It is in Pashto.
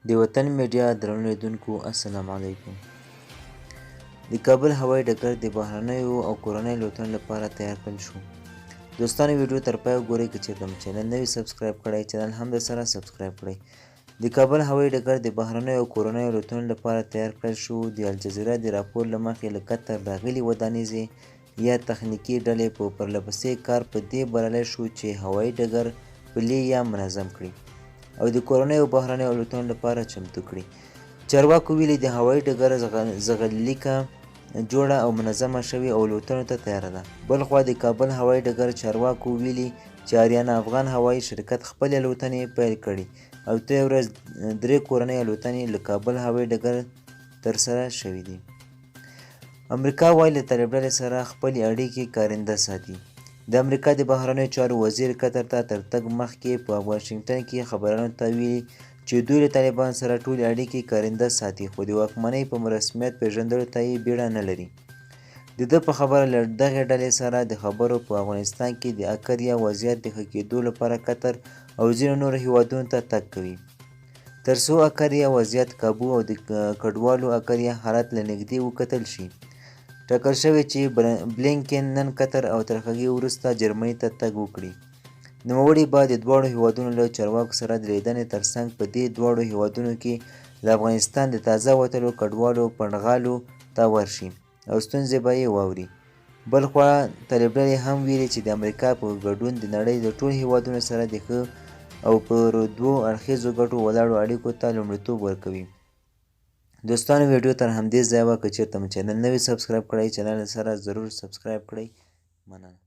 د وطن میډیا درنو لیدونکو السلام علیکم. د کابل هوایي ډګر د بهرنیو او کورنیو الوتنو لپاره تیار کړل شو. دوستانو، ویډیو تر پایه وګورئ. که چېرته مو چینل نه وي سبسکرایب کړی، چینل هم در سره سبسکرایب کړئ. د کابل هوایي ډګر د بهرنیو او کورنیو الوتنو لپاره تیار کړل شو. د الجزیره د راپور له مخې، له قطر راغلي ودانیزې یا تخنیکي ډلې په پرلپسې کار په دې بریالی شو چې هوایي ډګر پلي یا منظم کړي او د کورنیو او بهرنیو الوتنو لپاره چمتو کړي. چارواکو ویلي، د هوایي ډګر ځغللیکه جوړه او منظمه شوې او الوتنو ته تیاره ده. بلخوا د کابل هوایي ډګر چارواکو ویلي چې آریانا افغان هوایي شرکت خپلې الوتنې پیل کړي او تېره ورځ درې کورنۍ الوتنې له کابل هوایي ډګر ترسره شوې دي. امریکا وايي، له طالب ډلې سره خپلې اړیکې کارنده ساتي. د امریکا د بهرنیو چارو وزیر قطر ته تر تګ مخکې په واشنګټن کې خبریالانو ته ویلي چې دوی له طالبانو سره ټولې اړیکې کارنده ساتي، خو د واکمنۍ په رسمیت پېژندلو ته یې بیړه نه لري. د ده په خبره، له دغې ډلې سره د خبرو په افغانستان کې د اکر یا وضعیت د ښه کېدو لپاره قطر او ځینو نورو هېوادونو ته تګ کوي، تر څو اکر یا وضعیت کابو او د کډوالو اکر یا حالت له نږدې وکتل شي. ټاکل شوې چې بلینکن نن قطر او تر هغې وروسته جرمني ته تګ وکړي. نوموړي به د دواړو هېوادونو له چارواکو سره د لیدنې ترڅنګ په دې دواړو هېوادونو کې له افغانستان د تازه وتلو کډوالو پنډغالو ته ورشي او ستونزې به یې واوري. بلخوا طالب ډلې هم ویلي چې د امریکا په ګډون د نړۍ له ټولو هېوادونو سره د ښه او پر دوو اړخیزو ګټو ولاړو اړیکو ته لومړیتوب ورکوي. دوستانو، ویډیو تر همدې ځایه وه. که چېرته مو چینل نه وي سبسکرایب کړی، چینل سره ضرور سبسکرایب کړئ. مننه.